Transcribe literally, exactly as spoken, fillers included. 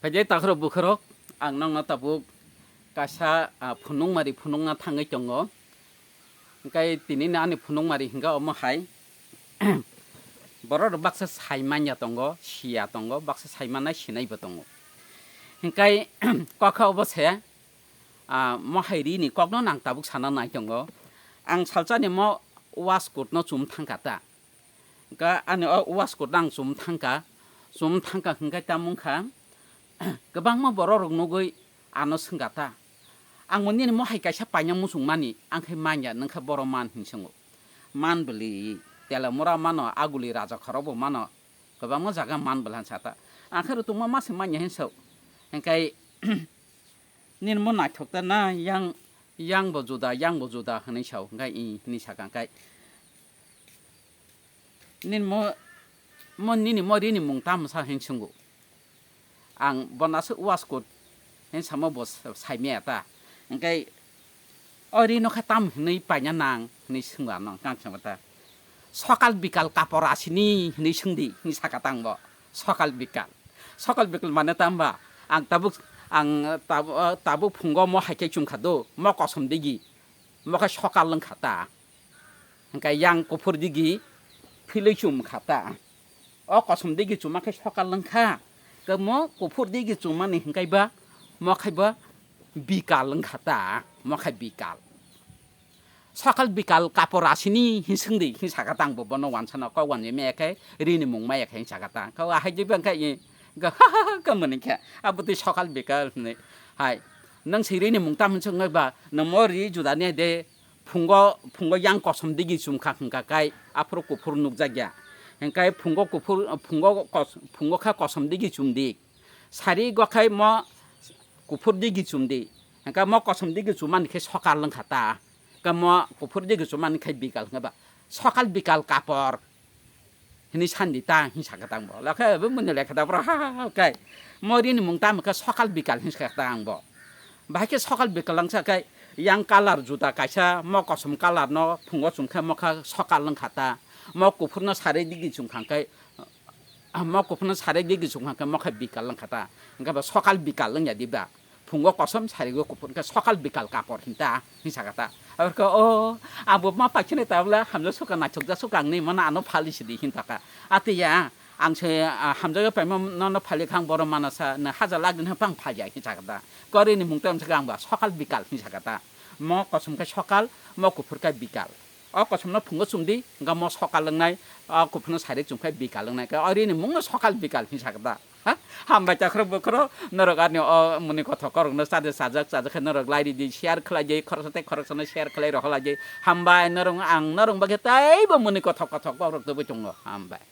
Phaidi takhorok bukharok, ang nokno tabuk kaisa, ah, phunukmari phunukna thangwi tongo. Hwnkhe tinini ani phunukmari hwnkha omo hai, borok rok baksa sai manya tongo, siya tongo, baksa sai mannai sinaibo tongo. Hwnkhe kokha obo se, ah, mohai rini kokno nang tabuk sana nai tongo. Ang salsani mo waskut no chum thangkha ta. Hwnkhe ani o waskut ang chum thangkha, chum thangkha hwnkhe tamo wngkha, kwbangma borok rok nugwi ano swngkha ta. Ang bo nini mohai kaisa paina muchung mani, ang khe manya, nwng khe boro man hinwi swngo. Man bwlwi, telamura mano, aguli raja khorok bo mano, kwbangma jaga man bwlwi hinwi sa ta. Ang khe rwtwngma ma se manya hinwi sao. Hwnkhe nini mo naithok ta na, yang, yang bo juda, yang bo juda hinwi sao, hwnkhe i hinwi sakha, hwnkhe nini mo, mo nini mo rini mung tamo sa hinwi swngo. Ang bono aswk waskut hinwi samo bo saimaya ta. Hwnkhe o rino khe tam hinwi paina nang hinwi swngo ano, kang swngo ta. Sokal bikal kapor asini hinwi swngdi hinwi sakha ta ang bo. Sokal bikal. Sokal bikal mane tamba ang tabuk, ang tabuk, tabuk phungo mo hai khe chum kha do, mo kosom digi, mo khe sokal wng kha ta. Hwnkhe yang kuphur digi philwi chum kha ta. O kosom digi chuma khe sokal wng kha. Khe mo kuphur digi chumani hwnkhe ba mo khai ba bikal wng kha ta, mo khai bikal. Sokal bikal kapor asini hinwi swngdi hinwi sakha ta ang bo bono wansano kok wanjwi maya khe rini mung maya khe hinwi sakha ta. Khe ahai jeba hwnkhe i hwnkhe ha ha ha khe mwnwi khe abotwi sokal bikal hinwi hai. Nwng se rini mung tamo hinwi swngwi ba nwng mo ri juda ni de phungo, phungo yang kosom digi chum kha hwnkha kai aphuru kuphur nukjak ya. Hwnkhe phungo kuphur, phungo kos-, phungo khe kosom digi chum di. Sari gokhe mo kuphur digi chum di. Hwnkhe mo kosom digi chumani khe sokal wng kha ta. Hwnkhe mo kuphur digi chumani khe bikal hwnkhe ba sokal bikal kapor hinwi sandi ta hinwi sakha ta ang bo. Lakhe bo mwnwi lekha da bro ha ha ha kai. Mo rini mung tamo khe sokal bikal hinwi sakha ta ang bo. Bahai khe sokal bikal wngsa khe yang colour juda kaisa, mo kosom colour no phungo chum khe mo kha sokal wng kha ta. Mo kuphur no sari digi chum kha khe, mo kuphur no sari digi chum kha khe mo kha bikal wng kha ta. Hwnkhe bo sokal bikal wng ya di ba. Phungo kosom sarigo kuphur khe sokal bikal kapor hinta hinwi sakha ta. Aboni khe o ang bo ma paikhe nai tabla hamjak sukha naithokjak sukha ang nini mano ano phali sidi hinta kha. Ati ya ang se, ah, hamjak paima nono phali kha ang boro mano sa nwng hajar lakh din ha pang phali ya hinwi sakha ta. Kori ni mung tamo sakha ang ba sokal bikal hinwi sakha ta. Mo kosom khe sokal, mo kuphur khe bikal. O kosom no phungo chum di, hwnkhe mo sokal wngnai, o kuphur no sari chum khe bikal wngnai. Khe o rini mung no sokal bikal hinwi sakha ta. Ha? Hambai takhorok bukhorok, norok ani o mwnwi kothok korokno chade chajak, chajak khe norok lai ridi, share khlai di, khoroksa tei khoroksano share khlai rohorlai di. Hambai norok, ang norok bagwi teibo mwnwi kothok kothok kokrok tubui tongo. Hambai.